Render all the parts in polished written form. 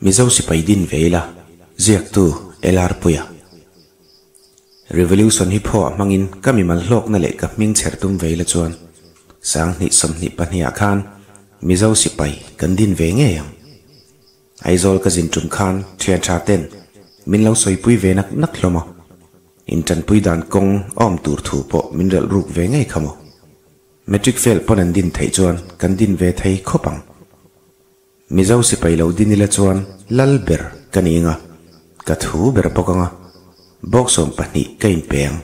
Mizo sipai din ve ila, ziaktu LR Puia. Revolution hi phaw ah hmangin ka mimal hlawkna leh ka hming chher tum ve ila chuan 2022 ah khan Mizo sipai kan din ve ngei ang. Aizawl ka zin tum khan thian tha ten min lo sawipui ve nak nak hlawm a, intanpui dan kawng a awm tur thu pawh min relh ruk ve ngei kha maw. Matric fail pawn an din theih chuan kan din ve thei khawp ang. Mizo sipai lo din ila chuan lal ber ka ni anga, ka thu ber bawk anga, bawksawm pahnih ka inpe ang.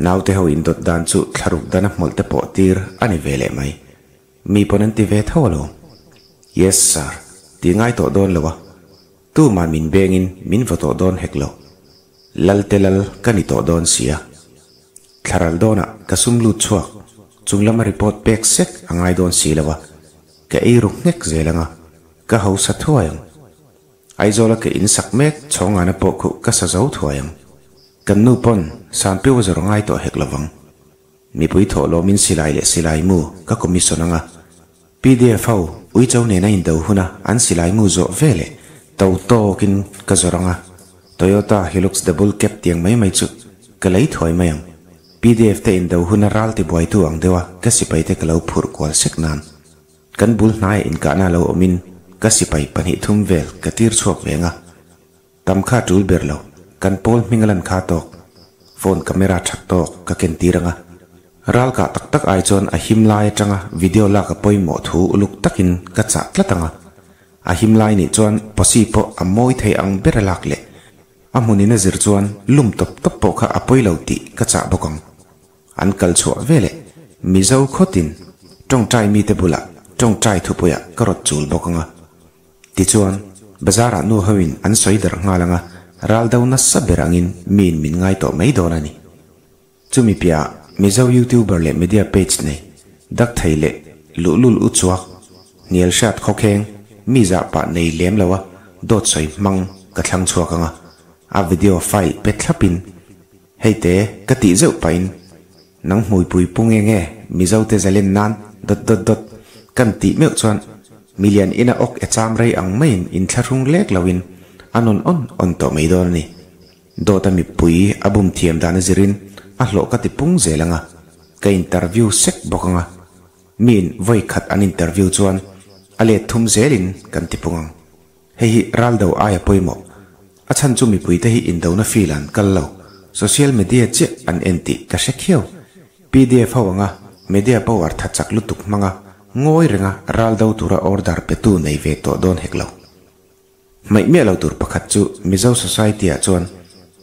Naute ho indawt dan chu thlaruk dana hmawlh te pawh tir a ni ve leh mai. Mi pawn an ti ve tho alawm. Yes sir, ti ngai tawh dawn lo a, tuman min bengin min vaw tawh dawn hek lo. Lal te lal ka ni tawh dawn sia. Thlaral dawnah ka sum lut chhuak, chung lama report pek sek a ngai dawn si lo a, ka ei ruk nghek zel anga, ka hausa thuai ang. Aizawla ka in sak mek chhawngana pawh khuh ka sa zo thuai ang. Kan nu pawn Sanpiu a zawr ngai tawh hek lovang. Mipui thawh lawmin silai leh silai mu ka commission anga, pdf ho Uicho nena indo huna an silai mu zawh ve leh to tawkin ka zawr anga, Toyota Hilux double cab tiang mai mai chu ka lei thuai mai ang. Pdf te indo huna ral tibuaitu ang deuha ka sipai te ka lo phurh kual sek nan kan bul hnaia inkahna lo awmin ka sipai pahnih thum vel ka tir chhuak ve anga. Tam kha tul ber lo, kan pawl hming a lan kha tawk, phone camera that tawk ka ken tir anga. Ral kah tak tak ai chuan a him lai atanga video lak a pawimawh thu uluk takin ka chah tlat anga. A him lai nih chuan posi pawh a mawi thei ang ber a lak leh a hmunin a zir chuan lum tawp tawp pawh kha a pawi lo tih ka chah bawk ang. An kal chhuah veleh Mizo khawtin tawngtai mite bulah tawngtai thupuiah ka rawt chul bawk anga. Tichuan, bazarah nu hoin an sawi darh nghal anga ral do nasa ber angin miin min ngai tawh mai dawn a ni. Chumi piahah Mizo YouTuber leh media page nei, dak thei leh luhlul u chuak, hnial hriat khawkheng, mi zah pah nei lem loa dawt sawi hmang ka thlang chhuak anga a video file pe thlapin hei te ka tih zeuh pahin nang hmuipui pu nge nge Mizo te zalen nan dot dot dot kan tih meuh chuan milian ina awk e cham rei ang maiin inthlahrung lek loin a nawn awn awn tawh mai dawn a ni. Dawt a mipui a bum thiam dan a zirin a hlawh ka ti pung zel anga, ka interview sek bawk anga, miin vawi khat an interview chuan a let thum zelin kan ti pung ang. Hei hi ral do aia pawimawh. A chhan chu mipuite hi indona feel an kal lo, social media chiah an en tih ka hre khiau. Pdf ho anga media power tha chak lutuk hmanga ngawi renga ral do tura order petu nei ve tawh dawn hek lo. Hmaih miah lo tur pakhat chu Mizo society ah chuan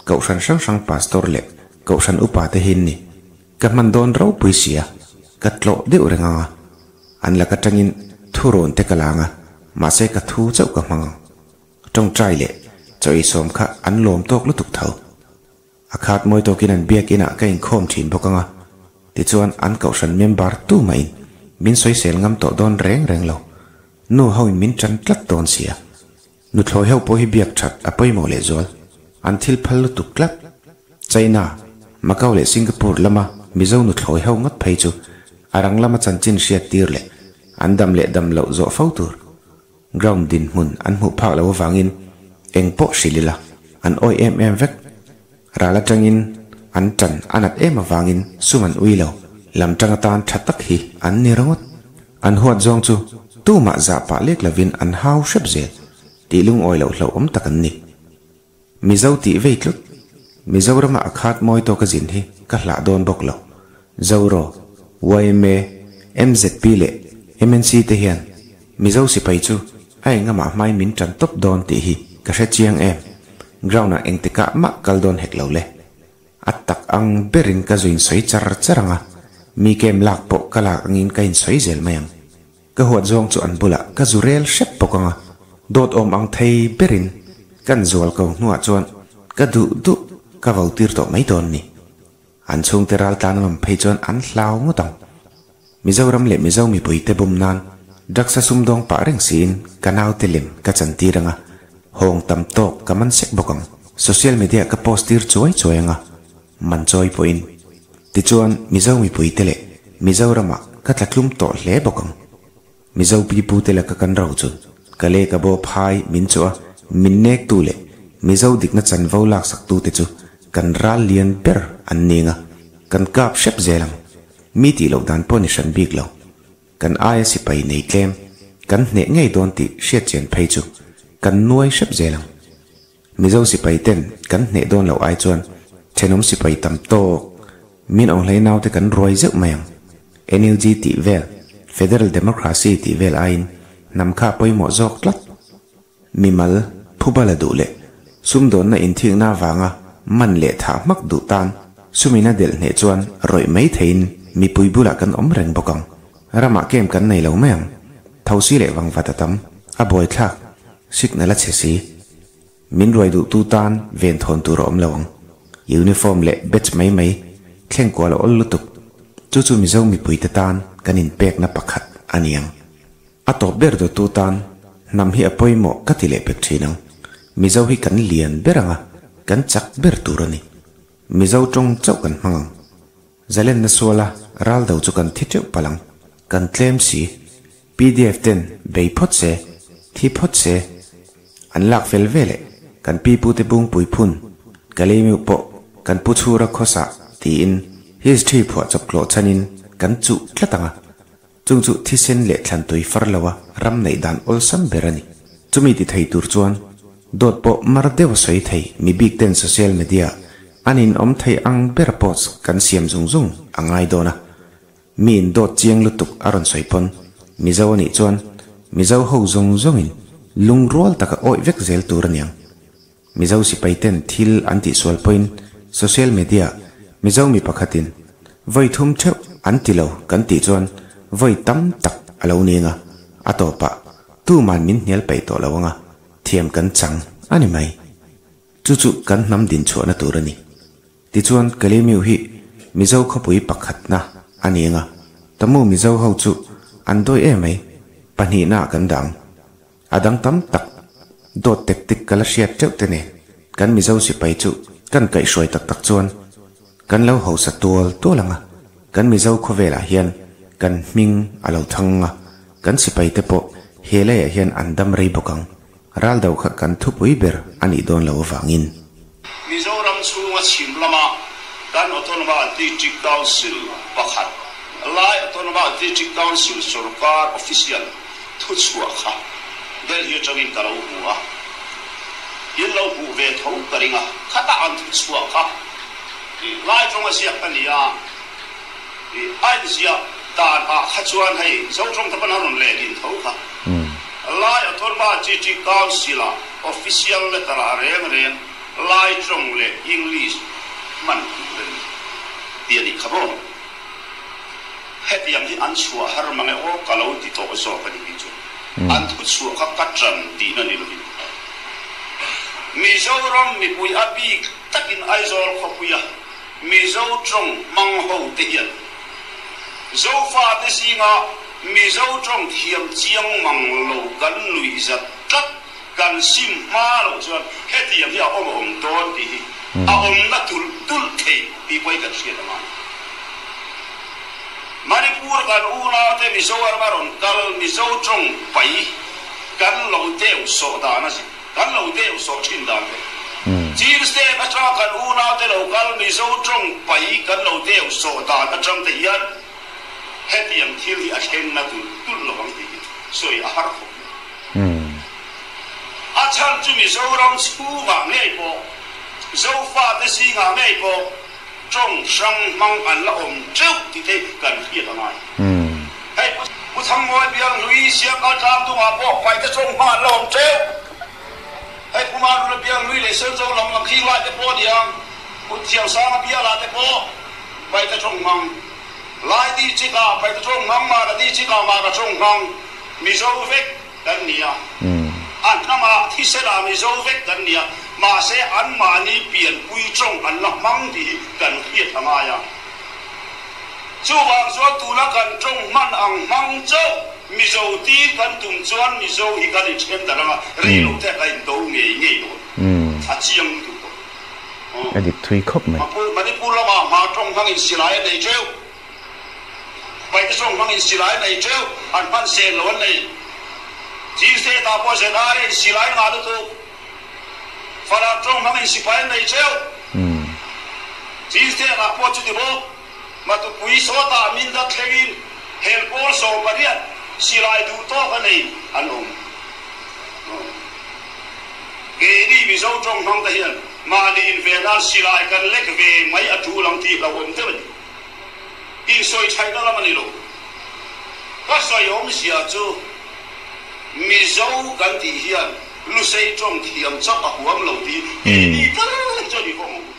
Kohhran hrang hrang pastor leh Kohhran upa te hi an ni. Ka hman dawn ropui sia, ka tlawh deuh reng ang a. An lak atangin thu rawn te ka la ang a, mahse ka thu chauh ka hmang ang. Tawngtai leh chaw ei sawm kha an lawm tawk lutuk tho. A khat mawi tawkin an biak inah ka inkhawm thin bawk ang a, tichuan an kohhran member tu mahin min sawisel ngam tawh dawn reng reng lo. Nu hoin min tan tlat dawn sia. Nuthlawi ho pawh hi biak that a pawimawh lehzual. An thil phal lutuk tlat. China, Macau leh Singapore lama Mizo nuthlawi ho ngawt phei chu a rang lama chanchin hriat tir leh an dam leh dam loh zawh fo tur. Ground dinhmun an hmuh phak loh avangin eng pawh hrilh ila an awih em em vek. Ral atangin an tan a nat em avangin sum an ui lo. Lam tang atan tha tak hi an ni ringawt. An huat zawng chu tumah zah pah lek lovin an hau hrep zel tih lungawi loh hlauhawm tak an ni. Mizo tih vei tlut. Mizorama a khat mawi tawk a zin hi ka hlah dawn bawk lo. Zoro, yma, MZP leh MNC te hian Mizo sipai chu a engamah hmain min tan tawp dawn tih hi ka hre chiang em. Ground ah engtikah mah kal dawn hek lo le. A tak ang berin ka zu insawi char char ang a, mi kem lak pawh ka lak angin ka insawi zel mai ang. Ka huat zawng chu an bulah ka zu rel hrep bawk ang a, dawt awm ang thei berin kan zual ko hnuah chuan ka duh duh ka vo tir tawh mai dawn ni. An chhungte ral tlan an awm phei chuan an hlau ngawt ang. Mizoram leh Mizo mipuite bum nan drugs a sumdawng pah reng siin ka naute lem ka chantir ang a, hawng tam tawk ka man sek bawk ang. Social media ka post tir chuai chuai ang a, man chawi pawhin. Tichuan Mizo mipuite leh Mizoramah ka tlatlum tawh hle bawk ang. Mizo pipute laka kan ro chu. Kale ka bo phai min chu a, min nektu leh Mizo dikna chanvo laksaktute chu kan ral lian ber an ning a, kan kap hrep zel ang. Mi tih loh dan pawh ni hran bik lo. Kan aia sipai nei tlem, kan hneh ngei dawn tih hriatchian phei chu kan nuai hrep zel ang. Mizo sipai ten kan hneh dawn loh ai chuan thenawm sipai tam tawk min awnghlei naute kan ruai zeuh mai ang. NUG tih vel, Federal Democracy tih vel aiin hnam kha a pawimawh zawk tlat. Mimal, phuba la duh leh sumdawnna inthikna avanga man leh thah hmak duh tan sumina delh hneh chuan rawih mai theiin mipui bulah kan awm reng bawk ang. Ramah kem kan nei lo mai ang. Thosi leh vangvat a tam, a buaithlak, signal a chhe si. Min ruai duhtu tan venthawn tur a awm lo ang. Uniform leh badge mai mai thleng kual a awl lutuk. Chu chu Mizo mipuite tan kan inpekna pakhat a ni ang. A tawp ber dawttu tan hnam hi a pawimawh ka ti leh pek thin ang. Mizo hi kan lian ber ang a, kan chak ber tur a ni. Mizo tawng chauh kan hmang ang. Zalenna suala ral do chu kan thi teuh palh ang. Kan tlem si. Pdf ten bei phawt se, thi phawt se. An lak fel ve leh kan pi pute bungpui phun, Kaleimiu pawh kan pu chhura khawsah tiin history phuah chawp tlawh chhanin kan chuh tlat ang a. Chung chu thisen leh thlan tui far loa ram neih dan awlsam ber a ni. Chumi ti thei tur chuan dawt pawh mar deuh a sawi thei mi bik ten social media an in awm thei ang ber post kan siam zung zung a ngai dawn a. Mi in dawt chiang lutuk a rawn sawi pawn Mizo a nih chuan Mizo ho zawng zawngin lungrual taka awih vek zel tur a niang. Mizo sipai ten thil an tihsual pawhin social media Mizo mi pakhatin vawi thum theuh an ti lo kan tih chuan vawi tam tak a lo ning a, a tawpah tuman min hnial peih tawh lo anga thiam kan chang a ni mai. Chu chu kan hnam dinchhuahna tur a ni. Tichuan Kalemiu hi Mizo khawpui pakhatna a ni anga Tamu Mizo ho chu an dawi em mai, pahnihna ah kan dang. A dang tam tak dawt tactic ka la hriat teuh te nen kan Mizo sipai chu kan kaihhruai tak tak chuan kan lo hausa tual tual ang a, kan Mizo khawvelah hian kan hming a lo thang ang a, kan sipai te pawh he leiah hian an dam rei bawk ang, ral do kha kan thupui ber a nih dawn loh avangin. Mizoram chhunga chhim lama kan Autonomous District Council pakhat Lai Autonomous District Council sorkar official thuchhuah kha Delhi atangin ka lo hmu a, in lo hmuh ve tho ka ring a, khata an thuchhuah kha Lai tawnga ziak a ni a, a inziah dan ah kha chuan hei Zotawng te pawn a rawn lehlin tho kha. Lai Autonomous District Council ah Official letter ah reng reng Lai tawng leh English hman tur a ni tih a nih kha maw? Hetiang hi an chhuah har mang e aw ka lo ti tawh zawk a ni tih chu an thuchhuah kha ka ṭan tihna ni lovin Mizoram mipui a bik takin Aizawl khawpuia Mizo tawng hmang ho te hian Zofate zinga Mizo tawng thiam chiang mang lo kan nuih zat tlat kan sim hma loh chuan hetiang hi a awm a awm dawn tih hi a awmna tulh tulh thei tih pawhin kan hriat a ngai. Manipur kan unaute Mizoram a rawn kal Mizo tawng pai kan lo deuh sawh dan a zin kan lo deuh sawh thin dan te Chin state atanga kan unaute lo kal Mizo tawng pai kan lo deuh sawh dan atang te hian hetiang thil hi a thlengna tulh tulh lovang tih hi sawi a har khawp mai. A chhan chu Mizoram chhungah ngei pawh, Zofate zingah ngei pawh tawng hrang hmang an la awm teuh tih te kan hriat a ngai. Hei Pu Thangmawi bial hlui Siangkal tlang dungah pawh Paite tawng hmang an la awm teuh. Hei Pu Manuna bial hlui leh Senzo lam lam khing lai te pawh a niang, Pu Thiamsanga bialah te pawh Paite tawng hmang, Lai district ah Paite tawng hmang, Mara district ah Mara tawng hmang, Mizo vek kan ni a, a hnamah thisela Mizo vek kan ni a, mahse anmahni pianpui tawng an la hmang tih hi kan hriat a ngai a. Chuvang chuan tuna kan tawng hman ang hmang chauh Mizo tir kan tum chuan Mizo hi kan inthen darh ang a, rei lo te ka indo ngei ngei dawn a chiang lutuk tawh. A dik thui khawp mai. Manipur lamah hma tawng hmangin silai a nei teuh. Paite sawng hmangin silai nei teuh an hman sen lo an nei. Chin State ah pawh ZRA in silai ngah lutuk. Falam tawng hmangin sipai an nei teuh. Chin State ah pawh chuti bawk. Matupui sawtah min dat thlengin hel pawl 18 silai duh tawk a nei an awm. Keini Mizo tawng hmang te hian mahni inven nan silai kan lek ve mai a tul ang tih hlauhawm deuh a ni. Insawi thaihna lam a ni lo. Ka sawi awmzia chu Mizo kan tih hian Lusei tawng thiam chauh a huam lo tih keini tal chu a ni khawm ang.